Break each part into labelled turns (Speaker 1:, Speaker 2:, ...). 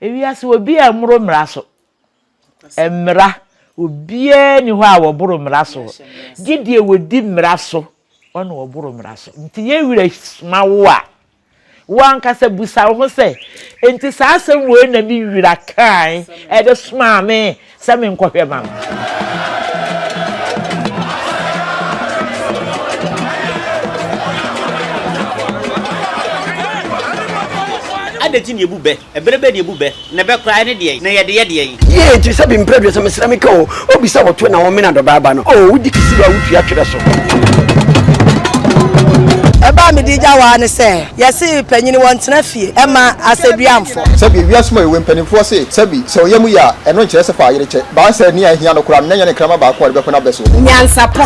Speaker 1: Ewiase obiara mmoro mmara so. Mmara, obiara nni hɔ a wɔboro mmara so. Gye deɛ wɔdi mmara so, ɔna ɔboro mmara so. Nti yɛn werɛ soma wo a, wo ankasa bisa wo ho sɛ, enti saa asɛm wei na me wura kae de somaa me sɛ menkɔhwɛ ma no?
Speaker 2: Adɛn nti na yɛbu bɛ? Ɛberɛ bɛn na yɛbu bɛ? Na ɛbɛ koraa ɛne deɛn? Na yɛde yɛ deɛn?
Speaker 3: Yie nti sɛbi mprɛ 30 mesrɛ meka o obi sɛ wɔto na wɔmena dɔbaa ba no o wodi kisido a wotua twerɛ so.
Speaker 4: Ɛbɛ a mede gya wo ara ne sɛ, yɛse panyini wɔntena fie mma asɛdua mfɔ.
Speaker 5: Sɛbi, ewiase mu a yɛwɔ yi, mpanimfoɔ se, sɛbi, sɛ ɔyam yɛ a, ɛno nkyerɛ sɛ fa ayere kyɛ. Baasa nni a ahia no koraa no, na ɛnyɛ ne kraman baako a ɔde bɛko n'abɛ so.
Speaker 4: Nyansapɔ.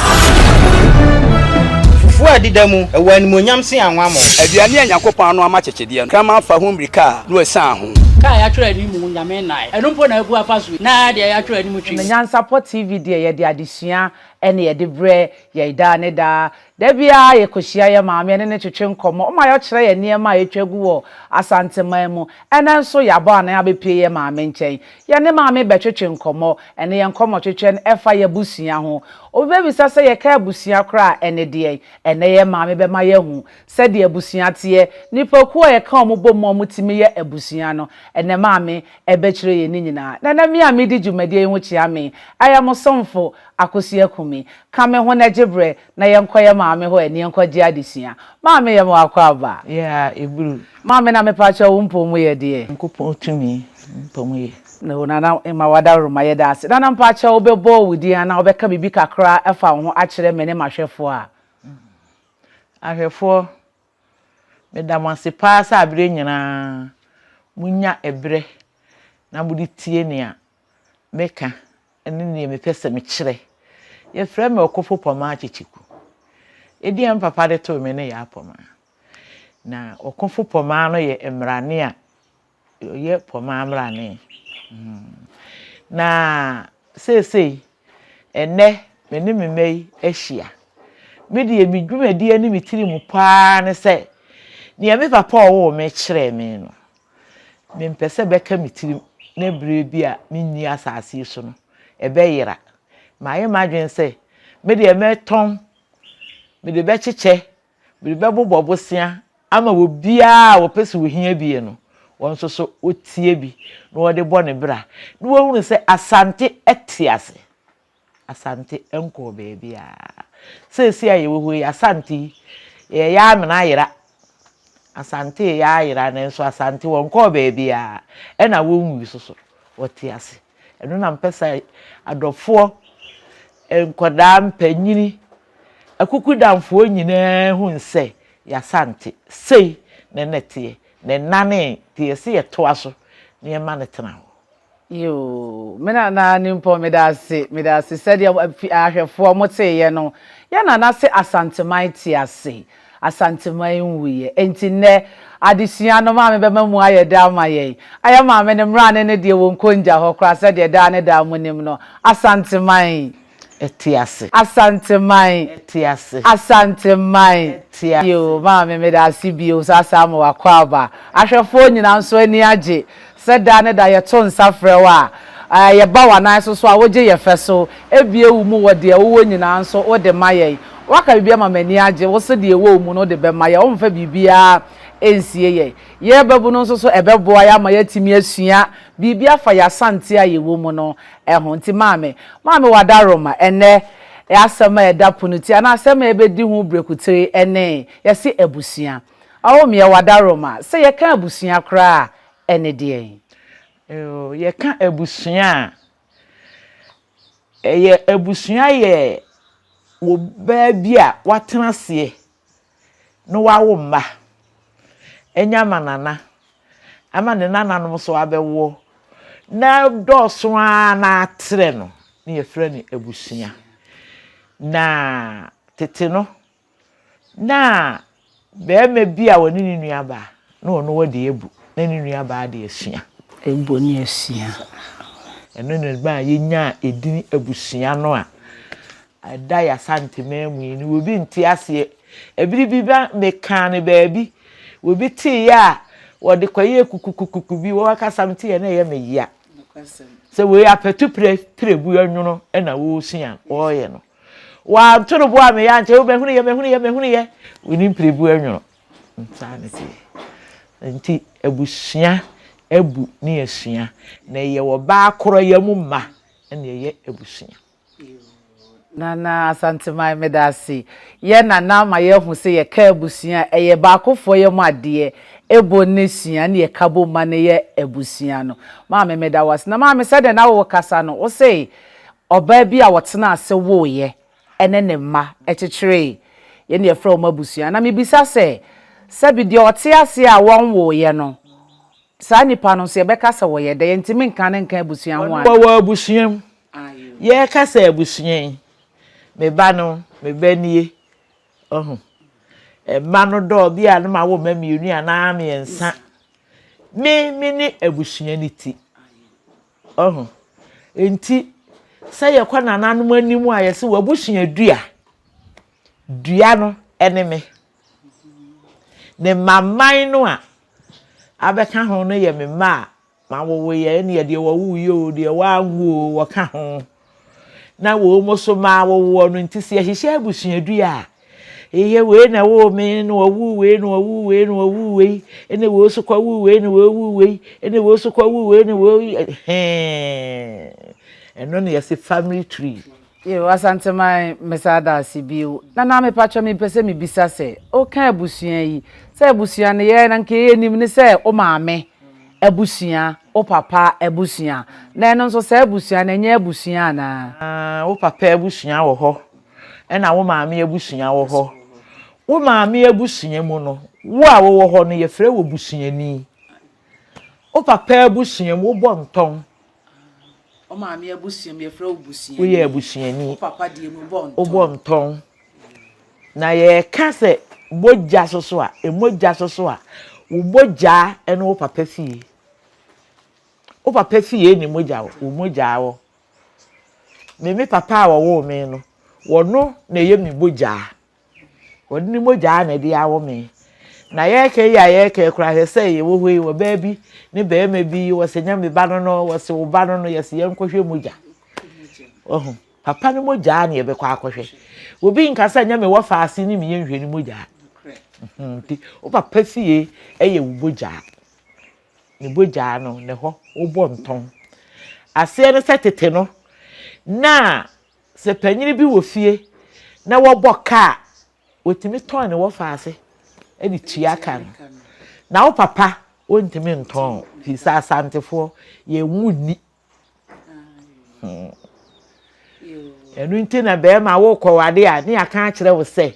Speaker 6: Fufuo a ɛdeda mu, ɛwɔ animuonyam sen anwammɔ.
Speaker 3: Aduane a Nyankopɔn ano ama kyekyedeɛ no, kraman fa ho mmirika a, na wasian ho.
Speaker 7: Kaa a yɛatwerɛ anim Nyame nnae. Ɛno mpo na abu afa so yi, na deɛ yɛatwerɛ anim twi.
Speaker 8: Na Nyansapɔ TV deɛ yɛde adesua na yɛde brɛ yɛn daa ne daa. Da biara yɛkɔhyia yɛn maame yɛne no twetwe nkɔmmɔ, ɔma yɛkyerɛ yɛn nneɛma a ɛtwa gu wɔ Asanteman mu. Ɛnnɛ nso yɛabɔ anan abɛpue yɛn maame nkyɛn. Yɛne maame bɛtwetwe nkɔmmɔ. Ɛnnɛ yɛn nkɔmmɔtwetwe no ɛfa yɛn abusua ho. Obi bɛbisa sɛ yɛka abusua koraa a ɛne deɛn? Ɛnnɛ yɛn maame bɛma yɛahu sɛdeɛ abusua teɛ, nnipakuo a yɛka wɔn bɔ mu a wɔtumi yɛ abusua no. Ɛnnɛ maame bɛkyerɛ yɛn ne nyinaa. Na ɛnnɛ me a medi dwumadie yi ho kyea me, ɛyɛ mo somfo Akosua Kumi. Ka me ho na gye berɛ na yɛnkɔ yɛn maame hɔ ɛne yɛnkɔgye adesua. Maame yɛ me w'akwaaba.
Speaker 1: Yeah, eburu.
Speaker 8: Maame na mepakyɛw wo mpɔw mu yɛ deɛ?
Speaker 1: Nyankopɔn tumi mpɔw mu yɛ.
Speaker 8: No Nana Emma w'adaworoma yɛda ase. Nana mpakyɛw wobɛbɔ wo din anaa wobɛka biribi kakra afa wo ho akyerɛ me ne m'ahwɛfoɔ a?
Speaker 1: Ahwɛfoɔ, meda mo ase paa sɛ aberɛ nyinaa monya ɛberɛ na mode tie nea meka ne nea mepɛ sɛ mekyerɛ. Yɛfrɛ me Ɔkofo Pɔmaa Kyekyeku. Edin a me papa de too me ne Yaa Pɔmaa. Na Ɔkofo Pɔmaa no yɛ mmarane a ɔyɛ Pɔmaa mmarane. Na seesei, ɛnnɛ, me ne me mma yi ahyia. Me deɛ, me dwumadie ne me tirim pɔ ara ne sɛ, nea me papa a ɔwoo me kyerɛɛ me no, Mempɛ sɛ ɛbɛka me tirim na berɛ bi a menni asase yi so no, ɛbɛyera. Mayɛ m'adwene sɛ, me deɛ mɛtɔn, mede bɛkyekyɛ, mede bɛbobɔ bosea ama obiara a ɔpɛ sɛ ɔhia bi no, wɔn nso so ɔtie bi na ɔde bɔ ne bra na wahunu sɛ Asante te ase. Asante nkɔɔ baabiara. Seesei a yɛwɔ hɔ yi, Asante yi, yɛreyɛ amena ayera. Asante reyɛ ayera nanso Asante wɔnkɔɔ baabiara. Ɛna wɔnwui nso so, wɔte ase. Ɛno na mepɛ sɛ adɔfoɔ, nkwadaa, mpanyini, akukudamfoɔ nyinaa hu sɛ yɛAsante sei na na ɛteɛ, na ɛnanee nti yɛse yɛtoa so na yɛma no tena hɔ.
Speaker 8: Yoo, me nana Nimpɔn meda ase, meda ase sɛdeɛ ahwɛfoɔ mo teeɛ no, yɛn nana se Asanteman te ase, Asanteman nwuiɛ, enti nnɛ adesua no maame bɛma mu ayɛ dɛ ama yɛn, ayɛ maame no mmrane no deɛ wɔnkɔ ngya hɔ koraa sɛdeɛ daa ne daa monim no, Asanteman.
Speaker 1: Te ase.
Speaker 8: Asanteman.
Speaker 1: Te ase.
Speaker 8: Asanteman.
Speaker 1: Te ase.
Speaker 8: Yoo maame meda ase bio sɛ asa ama w'akwaaba. Ahwɛfoɔ nyinaa nso ani agye sɛ daa ne da yɛto nsa frɛ wo a, yɛba w'anan so so a wogye yɛ fɛ so bue wo mu wɔ deɛ wowɔ nyinaa nso wode ma yɛn. Woaka biribi ama m'ani agye, wo se deɛ ɛwɔ wo mu no wode bɛma yɛn, womfa biribiara nsie yɛn. Yɛn babunu nso so ɛbɛboa yɛn ama yɛatumi asua biribi afa yɛn Asante a yɛwɔ mu no ho. Nti maame, maame Wadaroma, ɛnnɛ asɛm a ɛda pono ti anaa asɛm a yɛbɛdi ho brekutire ne yɛse abusua. Awomeɛ Wadaroma, sɛ yɛka abusua koraa a, ɛne deɛn?
Speaker 1: Yoo, yɛka abusua a, ɛyɛ abusua yɛ ɔbaa bi a watena aseɛ na wawo mma anya amanana ama ne nananom nso abɛwoɔ na dɔɔso ara na atrɛ no na yɛfrɛ no abusua. Na tete no, na barima bi a ɔne ne nuabaa na ɔno ɔde abu na ne nuabaa de asua.
Speaker 7: Abu ne asua.
Speaker 1: Ɛno na ɛmaa yɛnyaa edin abusua no a Ɛda yɛ Asanteman mu yi no obi nte aseɛ. Ɛbere bi ba mekaa no baabi, obi teeɛ a Wɔde kɔyɛɛ kukukukuku bi, wɔkasa me teɛ na ɛyɛ me ya. Sɛ wei apɛtu pire pirebu ɛnwono na wɔresua wɔreyɛ no. Wɔanto no bo a meyɛ ankyɛ, mehunu yɛ, mehunu yɛ, mehunu yɛ. Wɔnim pirebu ɛnwono. Saa ne teɛ. Nti abusua abu ne asua. Na ɛyɛ ɔbaa korɔ yɛ mu mma na ɛyɛ abusua.
Speaker 8: Nana Asanteman meda ase. Yɛ Nana ama yɛahu sɛ yɛka abusua a ɛyɛ baakofoɔ yɛ mu adeɛ, ɛbɔ ne sua ne yɛka bom ma no yɛ abusua no. Maame meda wo ase. Na maame sɛdeɛ na wokasa no wo se ɔbaa bi a ɔtenaa ase woeɛ ne ne mma kyekyeree yɛ ne yɛfrɛ wɔn abusua. Na mebisa sɛ sɛbi deɛ ɔte ase a wɔnwoeɛ no saa nipa no nso yɛbɛka sɛ wɔyɛ dɛn? Yɛntumi nka no nka abusua ho anaa?
Speaker 1: Wɔwɔ abusua mu. Yɛreka sɛ abusua yi, me ba no, me ba nie. Ɔho. Mma no dɔɔ bi a no ma wo mma mmienu anaa mmiɛnsa. Me, me ne abusua no ti. Ɔho. Nti, sɛ yɛkɔ nananom anim a yɛsɛ w'abusua dua. Dua no ne me. Ne mmaman no a abɛka ho no yɛ me mma a M'awowoeɛ ɛneɛ deɛ wɔwoeɛ oo deɛ wɔanwo oo wɔka ho. Na wɔn nso m'awowoɔ no nti sɛ yɛhyehyɛ abusuadua a, ɛyɛ wei na ɛwoo me na wɔwoo wei na wɔwoo wei na wɔwoo wei ɛna wei nso kɔwoo wei na wɔwoo wei ɛna wei nso kɔwoo wei na wei hɛn ɛno na yɛse family tree.
Speaker 8: Yoo Asanteman mesa da ase bio. Nana mepakyɛ mepɛ sɛ mebisa sɛ woka abusua yi sɛ abusua no yɛn anka yɛnim ne sɛ wo maame abusua wo papa abusua na ɛno nso saa abusua no ɛnyɛ abusua anaa?
Speaker 1: Aah wo papa abusua wɔ hɔ ɛna wo maame abusua wɔ hɔ. Wo maame abusua mu no wo a wowɔ hɔ no yɛfrɛ wo busuani. Wo papa abusua mu wobɔ ntɔn.
Speaker 8: Wo maame abusua mu yɛfrɛ wo busuani.
Speaker 1: Woyɛ abusuani.
Speaker 8: Wo papa deɛ mu wobɔ ntɔn.
Speaker 1: Wobɔ ntɔn. Na yɛka sɛ mogya soso a, mogya soso a, wo mogya ne wo papa fie. Wo papa fie ne mogya wɔ, wo mogya wɔ. Me me papa a wɔwoo me no, wɔno na ɛyɛ me mogya. Wɔde ne mogya na ɛde awo me. Na yɛreka yi a yɛreka yi koraa hwɛ sɛ yɛwɔ hɔ yi ɔbaa bi ne barima bi wɔsɛ nya me ba no no wɔsɛ wo ba no no yɛsɛ yɛnkɔhwɛ mogya. Ɔho papa no mogya na yɛbɛkɔ akɔhwɛ. Obi nka sɛ nyɛ me wɔ faase ne me yɛnhwɛ ne mogya. Nti wo papa fie ɛyɛ wo mogya. Ne mogya no ne hɔ wobɔ ntɔn. Aseɛ no sɛ tete no na Sɛ panyin bi wɔ fie na wɔbɔ ka a, otumi tɔn ne wɔfaase de tua ka no. Na wo papa, ontumi ntɔn firi sɛ Asantefoɔ, yɛnwo nni. Hmm. Ɛno nti na bɛrima wokɔwade a, ne yɛaka akyerɛ wo sɛ,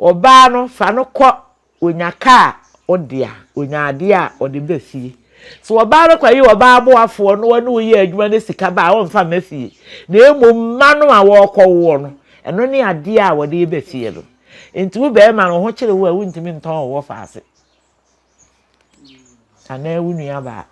Speaker 1: ɔbaa no fa no kɔ Onya ka a, ɔde a, onya adeɛ a, ɔde ba fie. Sɛ ɔbaa no kɔyɛ ɔbaa boafoɔ na ɔne wo yɛ adwuma na sika ba a, ɔmfa mma fie. Na mmom mma no a wɔrekɔwoɔ no, ɛno ne adeɛ a wɔde reba fie no. Nti wo barima no, wo ho kyere wo a, wontumi ntɔn wo wɔfaase anaa wo nuabaa.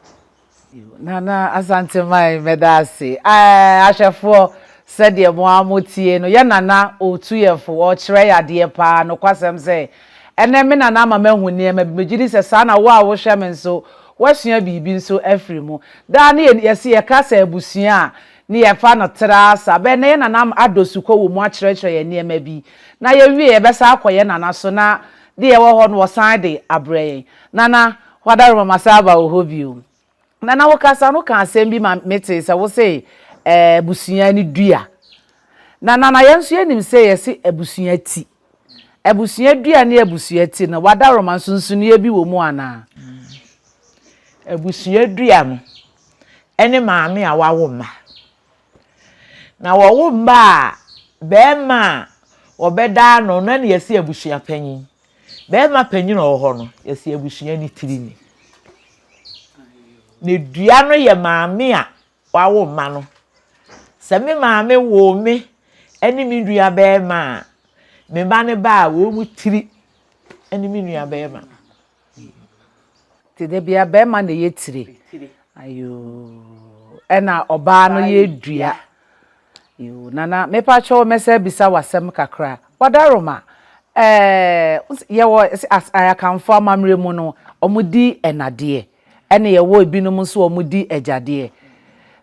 Speaker 8: Nana Asanteman mɛda ase. Ɛɛ ahwɛfoɔ sɛdeɛ mo ara mo tie no yɛ Nana ɔretu yɛn fo ɔrekyerɛ yɛn adeɛ paa nokwasɛm sɛ ɛnɛ me Nana ama mahu nneɛma bi megye di sɛ saa na wo a wohwɛ me nso woasua biribi nso afiri mu. Daa ne yɛ yɛse yɛka sɛ abusua a ne yɛfa no traa saa bɛn na yɛ Nana adɔ sukɔ wɔ mu akyerɛkyerɛ yɛn nneɛma bi na yɛwie yɛbɛsan akɔ yɛ Nana so na deɛ ɛwɔ hɔ no wɔsan de abrɛ yɛn. Nana W'adaroma masan aba wo hɔ bio. Nana wo kasa no ka asɛm bi ma me tee sɛ wo se eh abusua ne dua. Na Nana yɛn nso yɛnim sɛ yɛse abusua ti. Abusua dua ne abusua ti no w'adaroma nsonsonoeɛ bi wɔ mu anaa?
Speaker 1: Abusua dua no ɛne maame a wawo mma. Na wɔwo mma a bɛɛma a wɔbɛda ano no ɛna yɛse abusua panyin. Barima panyin a ɔwɔ hɔ no, yɛsi abusua no tiri ni. Ne dua no yɛ maame a wawo mma no. Sɛ me maame woo me ne me nua barima a, me mma no ba a, wɔn mu tiri ne me nua barima.
Speaker 8: Nti da biara barima na ɛyɛ tire. Ayoo. Ɛna ɔbaa no yɛ dua. Yoo, Nana, mepa kyɛw mɛsɛ bisa w'asɛm kakra. Wadaroma. Ɛɛ, yɛwɔ Akanfoɔ amammerɛ mu no, wɔdi ɛnadeɛ, ɛna yɛwɔ ebinom nso wɔdi agyadeɛ.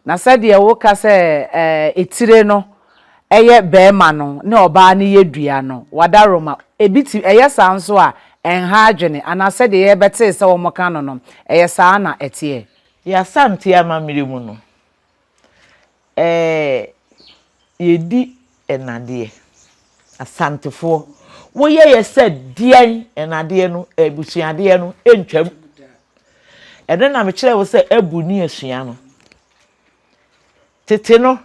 Speaker 8: Na sɛdeɛ woka sɛ ɛɛ etire no ɛyɛ bɛrima no ne ɔbaa no yɛ dua no, wadaroma, ebi ti ɛyɛ saa nso a ɛnha adwene anaa sɛdeɛ yɛbɛtee sɛ wɔka no no, ɛyɛ saa na ɛteɛ.
Speaker 1: Yɛn Asante amammerɛ mu no, Ɛɛ yɛdi nnadeɛ. Asantefoɔ, woyɛ yɛ sɛ deɛn nnadeɛ no, abusuadeɛ no ntwam. Ɛno na mekyerɛ wo sɛ abu ne asua no. Tete no,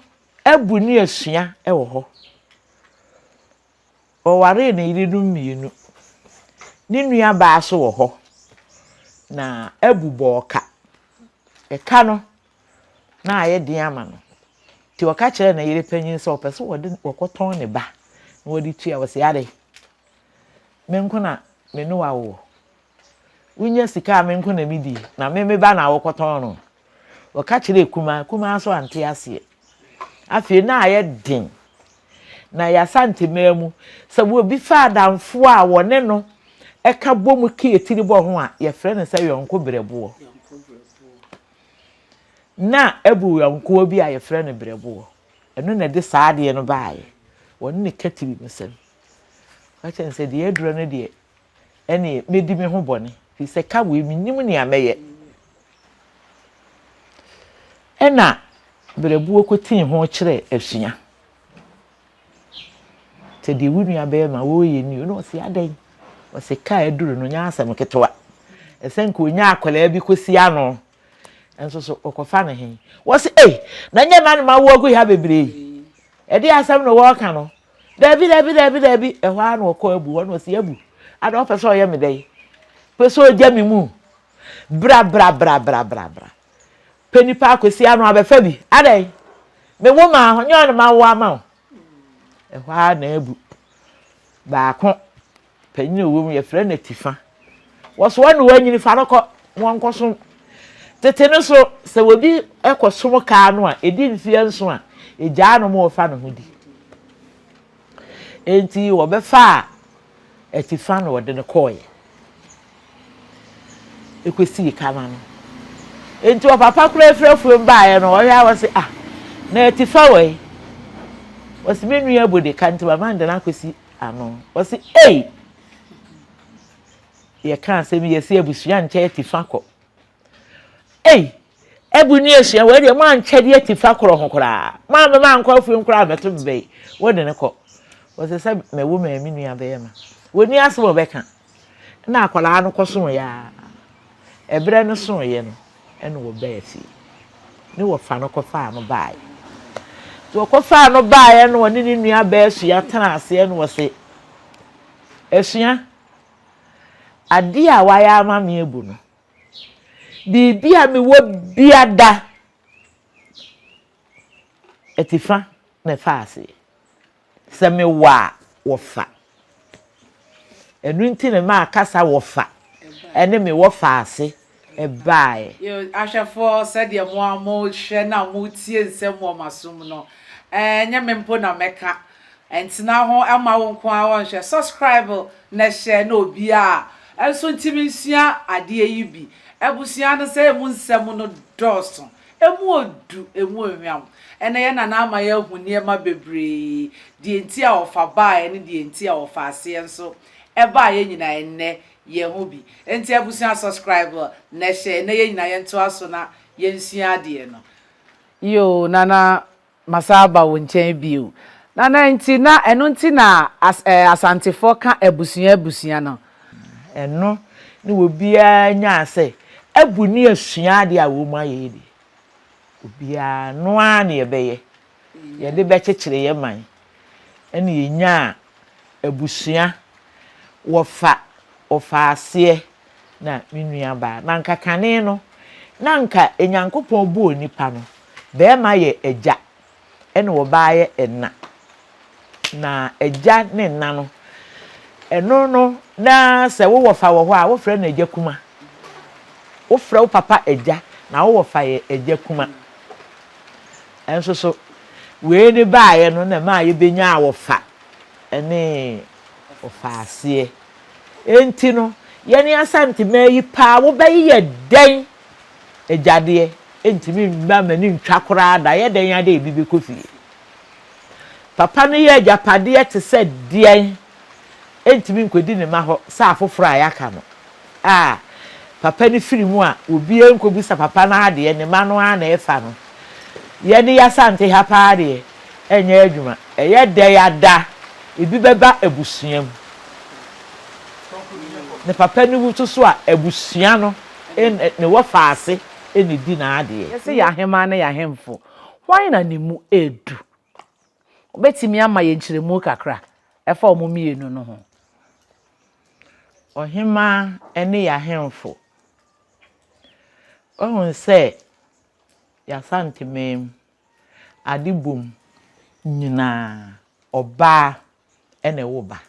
Speaker 1: abu ne asua wɔ hɔ. Ɔwaree ne yerenom mmienu. Ne nuabaa nso wɔ hɔ, na abu bɔɔ ka. Ɛka no, na ayɛ den ama no. Nti ɔka kyerɛɛ ne yere panyin sɛ ɔpɛ sɛ wɔde wɔkɔtɔn ne ba na wɔde tua. Ɔse adɛn? Me nko na me ne wo awoɔ. Wonya sika a me nko na medi na me me ba na wokɔtɔn no. Ɔka kyerɛɛ kumaa, kumaa nso ante aseɛ. Afei na ayɛ den. Na yɛ Asanteman mu, sɛ obi fa adamfoɔ a wɔne no ɛka bɔ mu ke etiri bɔ ho a, yɛfrɛ no sɛ yɔnko berɛboɔ. Na abu yɔnkoɔ bi a yɛfrɛ no berɛboɔ. Ɛno na ɛde saa adeɛ no baeɛ. Wɔne no ka tirimsɛm. Ɔka kyerɛ no sɛ deɛ aduro no deɛ, ɛneɛ mɛdi me ho bɔne, firi sɛ ka wei mennim nea mɛyɛ. Ɛna berɛboɔ kɔtii ho kyerɛɛ Asua sɛ deɛ wo nua bɛrima wɔreyɛ ni o. Na ɔse adɛn? Ɔse kaa aduru no nyɛ asɛm ketewa. Ɛsɛ nka ɔnya akwadaa bi kɔsi ano. Nso so ɔkɔfa ne he? Wɔse ei, na nyɛ ma no ma wo agu ha bebree. Ɛde asɛm na wɔreka no. Dabi, dabi, dabi, dabi. Ɛhɔ ara na ɔkɔ abu hɔ na ɔse abu. Ada ɔpɛ sɛ ɔyɛ me dɛn? Pɛ sɛ ɔgya me mu. Bra, bra, bra, bra, bra, bra. Pɛ nipa akɔsi ano abɛfa bi. Adɛn? Me wo maa ho, nyɛ ɔne ma wo ama wo. Ɛhɔ ara na abu. Baako, panyin a ɔwɔ mu yɛfrɛ no Atifa. Wɔsoa no wanyini fa no kɔ na wɔnkɔsom. Tete no so, sɛ obi kɔsom kaa no a, ɛdi mfeɛ nson a, ɛgyaa no ma ɔfa ne ho di. Enti wɔbɛfaa Atifa na wɔde no kɔeɛ ɛkɔsii ka no ano. Enti ɔpapa koraa firi afuom baeɛ no, ɔhwɛ a wɔse, ah, na Atifa wɔ yi? Wɔse, me nua abu de ka nti mama no de no akɔsi ano. Wɔse, ei! Yɛka asɛm yi, yɛse abusua nkyɛ atifa kɔ. Ei! Abu ne asua, wei deɛ moankyɛ de atifa korɔ ho koraa. Moammɛ mankɔ afuom koraa mɛto me bɛyi. Wode ne kɔ. Wɔse sɛ mɛwo maa me nua bɛrima. Wɔnni asɛm a wɔbɛka. Ɛna akwadaa no kɔsoeɛ ara. Ɛberɛ no soeɛ no, ɛna wɔbaa fie. Ne wɔfa no kɔfaa no baeɛ. Nti wɔkɔfaa no baeɛ no wɔne ne nua baa asua tena aseɛ na wɔse, Asua, adeɛ a wayɛ ama me abu no, biribi a mewɔ biada atifa na ɛfa aseɛ. Sɛ mewɔ a, wɔfa. Ɛno nti na ɛmaa kasa wɔfa ne me wɔfa ase baeɛ.
Speaker 8: Yo, ahwɛfoɔ, sɛdeɛ mo ara mohwɛ na motie nsɛm wɔ m'asom no, ɛnyɛ me mpo na mɛka. Ɛntena ho mma wo nko ara wɔnhwɛ. Subscribe na hyɛ na obiara nso ntumi nsua adeɛ yi bi. Abusua no sɛ emu nsɛm no dɔɔso. Emu odu, emu ohwam. Ɛnnɛ yɛn nana ama yɛahu nneɛma bebree, deɛ nti a ɔfa baeɛ ne deɛ nti a ɔfa aseɛ nso baeɛ nyinaa ɛnnɛ yɛahu bi. Enti abusua subscribe na hyɛ na yɛn nyinaa yɛntoa so na yɛnsua adeɛ no. Yoo Nana masan aba wo nkyɛn bio. Nana nti na ɛno nti na as eh Asantefoɔ ka abusua abusua no.
Speaker 1: Ɛno ne obiara nyaa sɛ abu ne asua adeɛ a wɔn ayɛ yi deɛ, obiara no ara na yɛbɛyɛ, yɛde bɛkyekyere yɛn man. Ɛna yɛnyaa abusua, wɔfa, wɔfa aseɛ na me nua baa. Na anka kane no, na anka Nyankopɔn bɔɔ nipa no, barima yɛ agya ɛna ɔbaa yɛ ɛna. Na agya ne nna no, ɛno no na sɛ wo wɔfa wɔ hɔ a, wofrɛ no agya kuma. Wofrɛ wo papa agya, na wo wɔfa yɛ agya kuma. Ɛnso so, wei ne baeɛ no na ɛmaa yɛbɛnyaa wɔfa ne Ɔfaaseɛ. Enti no, yɛne Asanteman yi paa wobɛyɛ dɛn agyadeɛ ntumi mma m'ani ntwa koraa da, ɛyɛ dɛn ara dɛ ebi bɛkɔ fie. Papa no yɛ agyapadeɛ te sɛ deɛn ntumi nkɔdi ne mma hɔ sɛ afoforɔ a yɛaka no a papa no firi mu a obiara nkɔbisa papa no adeɛ, ne mma no ara na ɛfa no. Yɛne yɛAsante ha paa deɛ ɛnyɛ adwuma. Ɛyɛ dɛn ada ebi bɛba abusua mu. Ne papa no wu nso so a abusua no ne wɔfaase na ɛdi n'adeɛ.
Speaker 8: Yɛse yɛn ahemaa ne yɛn ahemfo, hwan na ne mu ɛredu? Wobɛtumi ama yɛn nkyerɛmu kakra ɛfa wɔn mmienu no ho?
Speaker 1: Ɔhemaa ne yɛn ahemfo. Woahu sɛ yɛn Asanteman mu ade bom nyinaa, ɔbaa na ɛwo ba.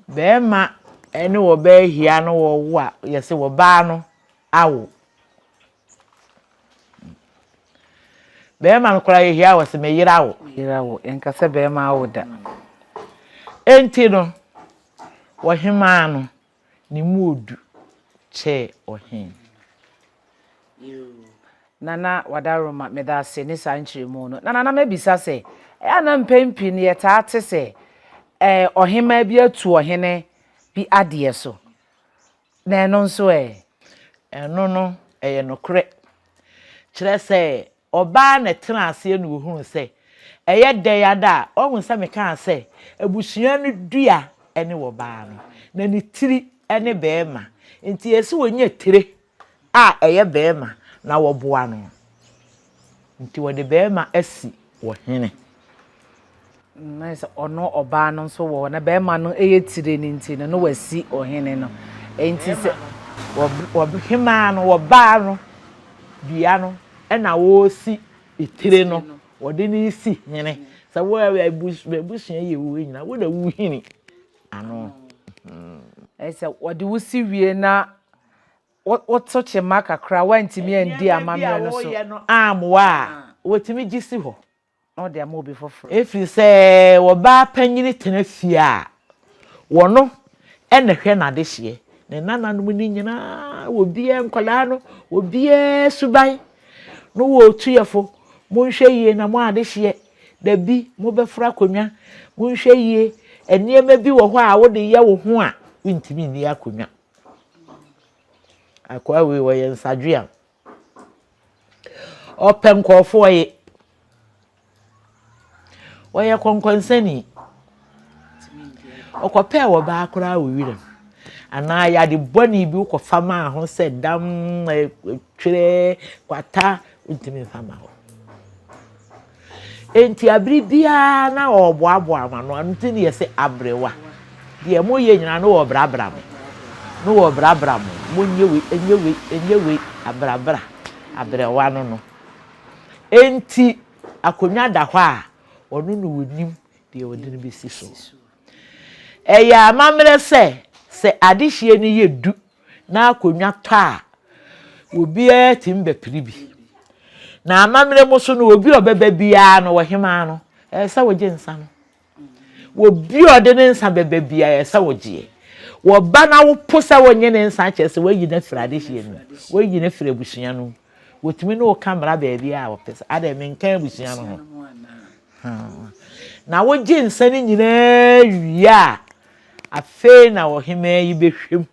Speaker 1: Barima ne ɔbaa hyia na wɔwo a, yɛse ɔbaa no awo. Barima no koraa yɛhyia a wɔse me yere awo.
Speaker 8: Me yere awo, yɛnka sɛ barima awo da.
Speaker 1: Enti no, ɔhemaa no, ne mu odu kyɛɛ ɔhene.
Speaker 8: Yoo, Nana Wadaroma, meda ase ne saa nkyerɛmu no. Nana, na mɛbisa sɛ, ɛyɛ a na mpɛn pii no yɛtaa te sɛ ɛɛ ɔhemaa bi atu ɔhene bi adeɛ so. Na ɛno nso ɛ?
Speaker 1: Ɛno no, ɛyɛ nokorɛ. Kyerɛ sɛ, ɔbaa na ɛtenaa aseɛ na ɔhunuu sɛ, ɛyɛ dɛn ara a, wahu sɛ mekaa sɛ, abusua no dua ne ɔbaa no, na ne tiri ne barima. Nti ɛsɛ sɛ ɔnya tire a ɛyɛ barima na wɔboa no. Nti wɔde barima asi ɔhene.
Speaker 8: Na sɛ ɔno ɔbaa no nso wɔ hɔ na barima no yɛ tire no nti no, na wasi ɔhene no. Nti sɛ.
Speaker 1: Ɔhemaa no, ɔbaa no dua no na ɔresi tire no, wɔde no resi hene. Sɛ wo abusua yi ɛwɔ hɔ nyinaa, wo na wohini ano.
Speaker 8: Sɛ wɔde wo si wie na Woto kyema kakra a, woantumi andi amammerɛ no so.
Speaker 1: Nneɛma bi a woyɛ no ammoa a, wɔtumi gye si hɔ.
Speaker 8: Na wɔde ama obi foforɔ.
Speaker 1: Ɛfiri sɛ ɔbaa panyini tena fie a, wɔno na ɛhwɛ n'adehyeɛ. Ne nananom no nyinaa, obiara, nkwadaa no, obiara suban no wɔ otu yɛ fo. Monhwɛ yie na mo adehyeɛ, dabi, mobɛforo akonnwa. Monhwɛ yie, nneɛma bi wɔ hɔ a wode yɛ wo ho a, wontumi nni akonnwa. Akoa wei ɔyɛ nsadweam. Ɔpɛ nkurɔfoɔ ye. Ɔyɛ kɔnkɔnsani. Ɔkɔpɛɛ ɔbaa koraa wɔ wiram. Anaa yade bɔne bi wokɔfa maa ho sɛ dam, twerɛ, kwata, wontumi mfa ma hɔ. Enti abere biara na ɔreboaboa mo ano, ɛno nti na yɛse aberewa. Deɛ moyɛ nyinaa na wɔrebrabra mo, na wɔrebrabra mo, monyɛ wei, ɛnyɛ wei, ɛnyɛ wei, abrabra, aberewa no no. Enti akonnwa da hɔ a, ɔno na ɔnim deɛ ɔde no bɛsi so. Ɛyɛ amammerɛ sɛ, sɛ adehyeɛ no yɛ du na akonnwa tɔ a, obiara tumi bɛpere bi. Na amammerɛ mu nso no, obi a ɔbɛba biara no, ɔhemaa no, ɛyɛ sɛ wogye nsa no. Obi a ɔde ne nsa bɛba biara, ɛyɛ sɛ wogyeɛ. Wɔba na wopo sɛ wonnye ne nsa kyerɛ sɛ woayi no afiri adehyeɛ no mu, woayi no afiri abusua no mu. Wɔtumi ne wo ka mmara baabi a wɔpɛ sɛ, adɛn menka abusua no ho? Na wogye nsa no nyinaa wie a, afei na ɔhemaa yi bɛhwɛ mu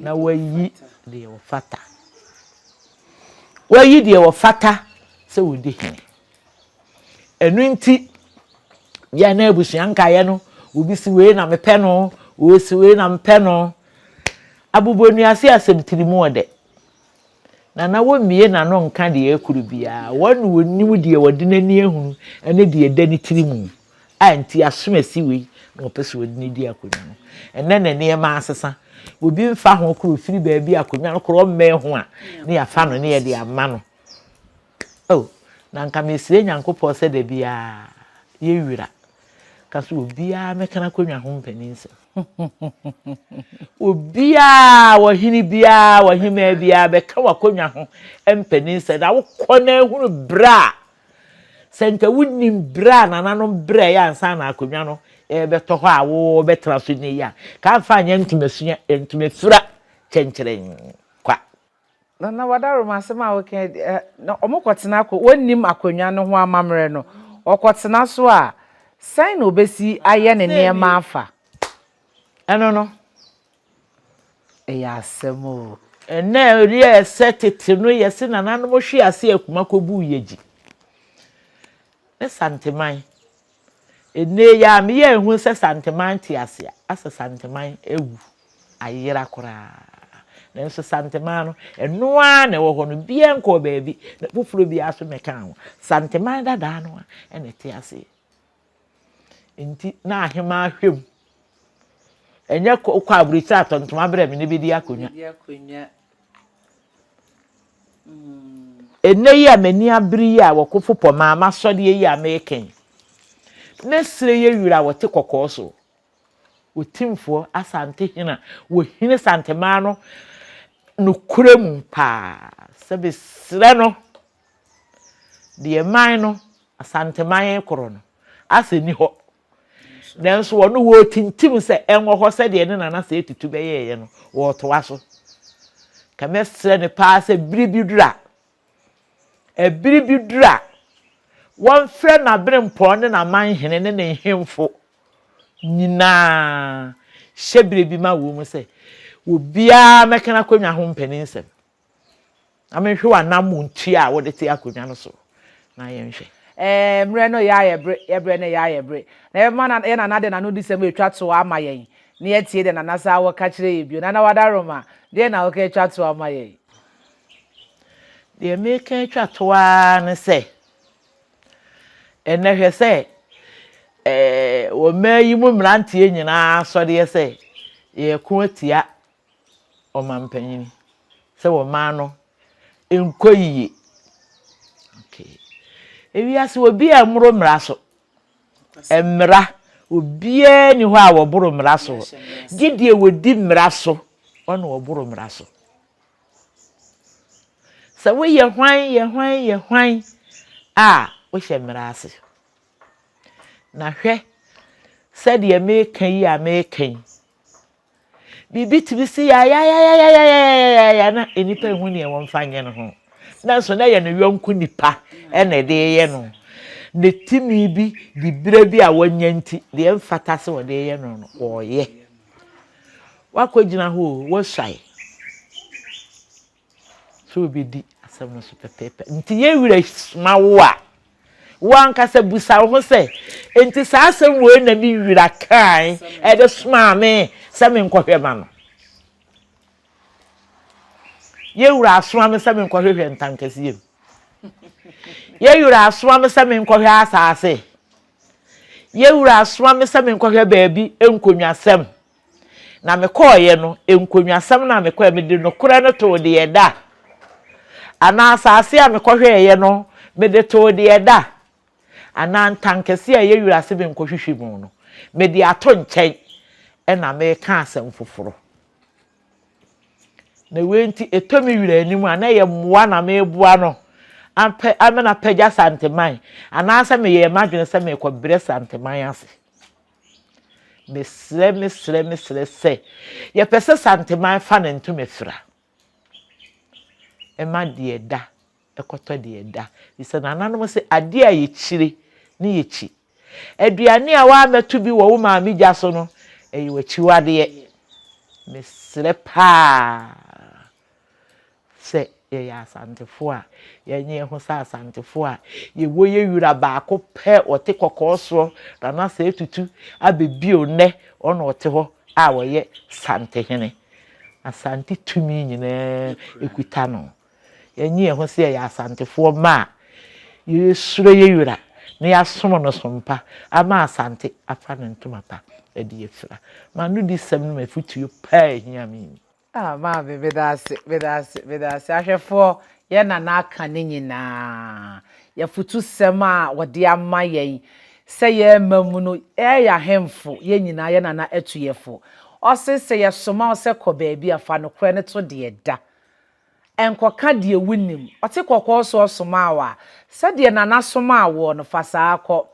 Speaker 1: na wayi deɛ ɔfata. Wayi deɛ ɔfata sɛ ɔdi hene. Ɛno nti, yɛn na abusua nkaeɛ no, obi si wei na mepɛ no, obi si wei na mepɛ no. Abobɔnuase asɛm tiri mu ɔdɛ. Na na wɔmmue n'ano nka deɛ ɛrekoro biara. Wɔn na wɔnim deɛ wɔde n'ani ahunu ne deɛ ɛda ne tiri mu a nti asomasi wei na wɔpɛ sɛ wɔde no di akonnwa no. Ɛnnɛ na nneɛma asesa. Obi mfa ho korɔ ɔfiri baabi a akonnwa no korɔ mmɛn ho a, ne yɛafa no ne yɛde ama no. Oh, na nka mesrɛ Nyankopɔn sɛ da biara yɛwira ka sɛ obiara mmɛka n'akonnwa ho mpaninsɛm. Obiara, ɔhene biara, ɔhemmaa biara bɛka w'akonnwa ho mpaninsɛm. Na wokɔ na ahunu berɛ a, sɛ nka wonim berɛ a nananom brɛeɛ ansa na akonnwa no ɛrebɛtɔ hɔ a wobɛtena so nnɛ yi a, ka amfa anyɛ ntomasua, ntomafira kyɛnkyerɛn kwa.
Speaker 8: Nana Wadaroma asɛm a woka yi deɛ, na wɔkɔtena akɔ, wɔnnim akonnwa no ho amammerɛ no, wɔkɔtena so a, sɛn na wɔbɛsi ayɛ ne nneɛma afa?
Speaker 1: Ɛno no.
Speaker 8: Ɛyɛ asɛm o.
Speaker 1: Ɛnnɛ ɛyɛ sɛ tete no yɛse nananom hwee ase akuma kɔbuu yɛgyi ne Santeman. Ɛnnɛ yi ara meyɛ ahu sɛ Santeman te ase a, asɛ Santeman awu, ayera koraa. Nanso Santeman no, ɛno ara na ɛwɔ hɔ no, biara nkɔɔ baabi, na foforɔ biara nso mmɛkaa ho. Santeman dadaa no ara na ɛte aseɛ. Nti na ahemaa hwɛ mu. Ɛnyɛ kɔ aburokyire atɔ ntoma brɛ me ne bɛdi akonnwa. Ɛnnɛ yi a m'ani abere yi a wɔkofo pɔ maa m'asɔdeɛ yi a meka yi, mɛsrɛ yɛ wira a wɔte kɔkɔɔ so, Otimfoɔ Asante hene a wɔhini Santemaa no nokorɛ mu paa sɛ mesrɛ no deɛ man no, Asanteman korɔ no, asɛ nni hɔ. Nanso wɔno wɔretintim sɛ ɛnwɔ hɔ sɛdeɛ ne nana Sɛ Tutu bɛyɛeɛ no, wɔretoa so. Ka mɛsrɛ no paa sɛ bere bi duru a, ɛbere bi duru a, wɔmfrɛ n'aberempɔn ne n'amanhene ne ne nhemfo nyinaa hyɛ berɛ bi ma wɔn mu sɛ obiara mmɛka n'akonnwa ho mpaninsɛm. Na menhwɛ w'anammɔntua a wode te akonnwa no so, na yɛnhwɛ.
Speaker 8: Ɛɛ, mmerɛ no reyɛ ayɛ bere, yɛ berɛ no reyɛ ayɛ bere. Na yɛbɛma na yɛn Nana de n'anodisɛm retwa toɔ ama yɛn, na yɛatie deɛ Nana san wɔ ka kyerɛ yɛn bio. Nana Wadaroma, deɛn na woka atwa toɔ ama yɛn?
Speaker 1: Deɛ meka atwa toɔ ara ne sɛ, ɛnnɛ hwɛ sɛ ɛɛ wɔ mmaa yi mu mmeranteɛ nyinaa asɔreɛ sɛ yɛreko atia ɔmampanyin sɛ wɔmaa no nkɔ yiye. Okay. Ewiase obi a mmoro mmara so. Mmara obiara ni hɔ a wɔboro mmara so. Gye deɛ wɔdi mmara so, ɔna wɔboro mmara so. Sɛ woyɛ hwan yɛ hwan yɛ hwan a wohyɛ mmara ase. Na hwɛ sɛdeɛ meka yi a meka yi, Biribi tumi si yayayayayayaya na nnipa nhu nea wɔmfa nyɛ no ho. Nanso na ɛyɛ ne yɔnko nipa na ɛde reyɛ no. Ne tumi bi, diberɛ bi a wanya nti, deɛ ɛmfata sɛ wɔde reyɛ no no, wɔreyɛ. Wakɔgyina hɔ o, wasuae. Sɛ obedi asɛm no so pɛpɛɛpɛ. Nti yɛn werɛ soma wo a, wo ankasa bisa wo ho sɛ, 'Enti saa asɛm wei na me wura kae de somaa me sɛ menkɔhwɛ ma no? Yɛn wura asoma me sɛ menkɔhwehwɛ ntankɛseɛ mu. Yɛn wura asoma me sɛ menkɔhwɛ asaase. Yɛn wura asoma me sɛ menkɔhwɛ baabi nkonnwasɛm. Na mekɔeɛ no, nkonnwasɛm no a mekɔeɛ, mede nokorɛ no too deɛ ɛda, anaa asase a mekɔhwɛeɛ no, mede too deɛ ɛda, anaa ntankɛseɛ a ɛyɛ wira sɛ menkɔhwehwɛ mu no, mede ato nkyɛn, ɛna mereka asɛm foforɔ. Na wei nti, ɛtɔ me wira anim a, na ɛyɛ mmoa na mereboa no apɛ, ama no apagya Santeman, anaasɛ meyɛɛ m'adwene sɛ merekɔbrɛ Santeman ase. Mesrɛ, mesrɛ, mesrɛ sɛ, yɛpɛ sɛ Santeman fa ne ntoma fira. Ɛma deɛ ɛda ɛkɔtɔ deɛ ɛda. Ɛfiri sɛ nananom se adeɛ a yɛkyire ne yɛkyi. Aduane a woammɛto bi wɔ wo maame gya so no, ɛyɛ w'akyiwadeɛ. Mesrɛ paa. Sɛ yɛyɛ Asantefoɔ a, yɛnyɛ yɛn ho sɛ Asantefoɔ a yɛwɔ yɛ wura baako pɛ ɔte kɔkɔɔ soɔ, Nana Sɛɛ Tutu abɛbio nnɛ ɔna ɔte hɔ a ɔyɛ Santehene. Asante tumi nyinaa ɛkuta no. Yɛnyɛ yɛn ho sɛ yɛyɛ Asantefoɔ mma a yɛsuro yɛ wura na yɛasom no som pa ama Asante afa ne ntoma pa de afira. M'anodisɛm ne m'afotuo paa a ɛhia me ni.
Speaker 8: Ah maame meda ase meda ase meda ase ahwɛfoɔ yɛn nana aka ne nyinaa yɛfutusɛm a wɔde ama yɛn sɛ yɛn mma mu no yɛyɛ ahemfo yɛn nyinaa yɛn nana atu yɛ fo ɔse sɛ yɛsoma wo sɛ kɔ baabi a fa nokorɛ no to deɛ da Nkɔka deɛ wonnim. Ɔte kɔkɔɔ soɔ somaa wo a, sɛdeɛ Nana somaa woɔ no, fa saa kɔ.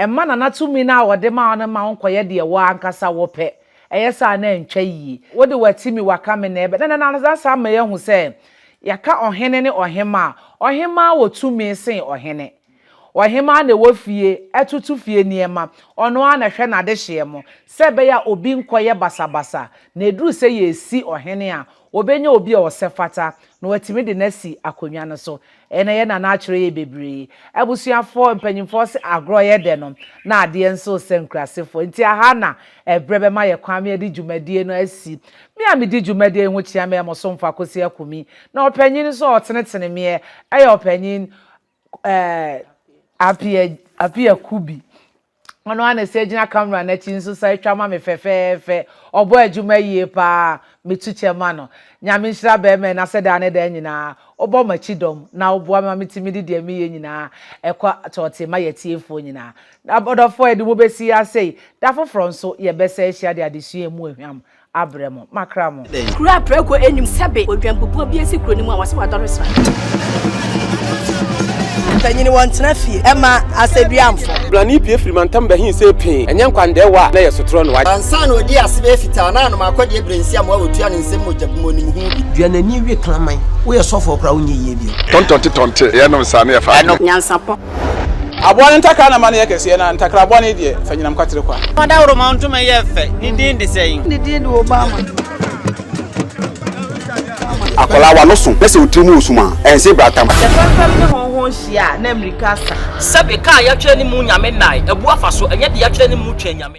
Speaker 8: Mma Nana tumi no a ɔde ma wo no mma wonkɔyɛ deɛ wo ankasa wopɛ. Ɛyɛ saa na ɛntwa yie. Wode w'atimi waka me na ɛbɛ. Na Nana asan ama yɛahu sɛ yɛka ɔhene ne ɔhemmaa a, ɔhemmaa wɔ tumi sen ɔhene. Ɔhemmaa na ɛwɔ fie, ɛtoto fie nneɛma, ɔno ara na ɛhwɛ n'adehyeɛ mo, sɛ ɛbɛyɛ a obi nkɔyɛ basabasa, na ɛduru sɛ yɛresi ɔhene a, wɔbɛnya obi a ɔsɛ fata, na wɔatumi de no asi akonnwa no so. Ɛnnɛ yɛn nana akyerɛ yɛn bebree. Abusuafoɔ, mpanyimfoɔ se agorɔ yɛ dɛ no, na adeɛ nso resɛ nkurasefoɔ. Nti aha na ɛberɛ bɛma yɛ kwan ma yɛde dwumadie no asi. Me a medi dwumadie yi ho kyea me yɛ mo somfo Akosi Akumi. Na ɔpanyin nso a ɔtenetene meɛ yɛ ɔpanyin eh, Appiah, Appiah Kubi. Ɔno ara na ɛsɛ gyina camera no akyi nso san twa ma me fɛfɛɛfɛ. Ɔbɔ adwuma yie paa. Metu kyɛ ma no. Nyame nhyira bɛɛma yi na sɛ daa ne daa nyinaa wobɔ m'akyi dɔm na woboa me ma metumi de deɛ meyɛ nyinaa ɛkɔ tɔɔtee ma yɛatiefoɔ nyinaa. Ɔdɔfoɔ yɛde mo bɛsi ha sei. Da foforɔ nso yɛbɛsan ahyia de adesua a ɛmu ɛhwam abrɛ mo. Makra mo.
Speaker 9: Kuro a prako nnim sɛbe odwanbubuo bi asi kuro no mu a wɔse wadɔre sra.
Speaker 4: Mpanyini wɔntena fie ɛma asɛdua mfɔ.
Speaker 10: Blani pue firi mantam bɛhe see pee, ɛnyɛ nkwandɛɛwa a na ɛyɛ sotorɔ no.
Speaker 11: Ansa na ɔdii ase bɛyɛ fitaa na anom akɔdeɛ berɛ nsi amoa wɔtua ne nsam mogya bu mu ɔnim ho bi.
Speaker 3: Dua n'ani we kraman. Woyɛ sɔfoɔ koraa wonyɛ yie bio.
Speaker 12: Tɔntɔnte tɔnte yɛnom saa ne yɛfa adwene.
Speaker 9: Nyansapɔ.
Speaker 13: Aboa no ntakra na ma no yɛ kɛseɛ, na ntakra bɔne deɛ, fa nyinam kwatere kwa.
Speaker 2: Ɔdawuroma ntoma yɛ fɛ, ne din de sɛn?
Speaker 14: Ne din de Obama.
Speaker 15: Akwadaa w'ano so na sɛ wo tiri mu wɔ sum a, ɛnse bratam.
Speaker 1: Sɛ fɛmfɛm ne hɔnho hyia a, na mmirika asa.
Speaker 16: Sɛbe, ka a yɛatwerɛ ne mu Nyame nnae, abu afa so, ɛnyɛ deɛ yɛatwerɛ ne mu Twɛn Nyame.